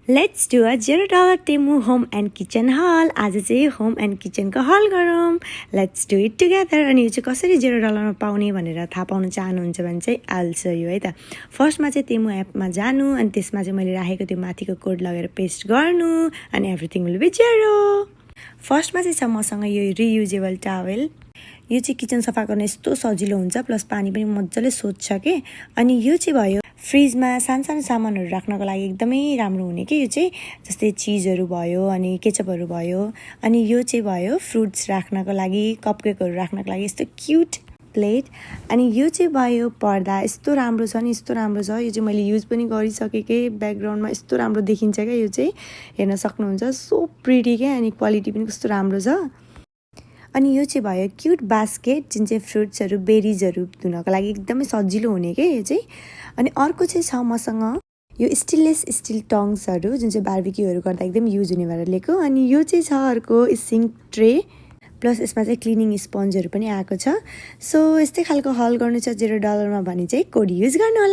Let's do a $0 Temu home and kitchen haul. आज चाहिँ home and किचनको haul गरौँ। Let's do it together. अनि यो चाहिँ कसरी $0मा पाउने भनेर थाहा पाउन चाहनुहुन्छ भने चाहिँ आइल सो यु है त। फर्स्टमा चाहिँ टेमु एपमा जानु अनि त्यसमा चाहिँ मैले राखेको त्यो माथिको कोड लगेर पेस्ट गर्नु अनि एभ्रिथिङ विल बी जेरो। फर्स्टमा चाहिँ छ मसँग यो रियुजेबल टावेल। यो चाहिँ किचन सफा गर्न यस्तो सजिलो हुन्छ, प्लस पानी पनि मजाले सोच्छ के। अनि यो चाहिँ भयो फ्रिजमा सानो सामानहरू राख्नको लागि एकदमै राम्रो हुने के। यो चाहिँ जस्तै चिजहरू भयो अनि केचपहरू भयो। अनि यो चाहिँ भयो फ्रुट्स राख्नको लागि, कपकेकहरू राख्नको लागि यस्तो क्युट प्लेट। अनि यो चाहिँ भयो पर्दा। यस्तो राम्रो छ नि, यस्तो राम्रो छ। यो चाहिँ मैले युज पनि गरिसकेँ के। ब्याकग्राउन्डमा यस्तो राम्रो देखिन्छ क्या। यो चाहिँ हेर्न सक्नुहुन्छ, सो प्रिटी क्या। अनि क्वालिटी पनि कस्तो राम्रो छ। अनि यो चाहिँ भयो क्युट बास्केट, जुन चाहिँ फ्रुट्सहरू बेरिजहरू धुनको लागि एकदमै सजिलो हुने के यो चाहिँ। अनि अर्को चाहिँ छ मसँग यो स्टेनलेस स्टिल टङ्ग्सहरू, जुन चाहिँ बार्बिक्यूहरू गर्दा एकदम युज हुने भएर लिएको। अनि यो चाहिँ छ अर्को सिङ्क ट्रे, प्लस यसमा चाहिँ क्लिनिङ स्पन्जहरू पनि आएको छ। सो यस्तै खालको हल गर्नु छ $0मा भने चाहिँ कोड युज गर्नु होला।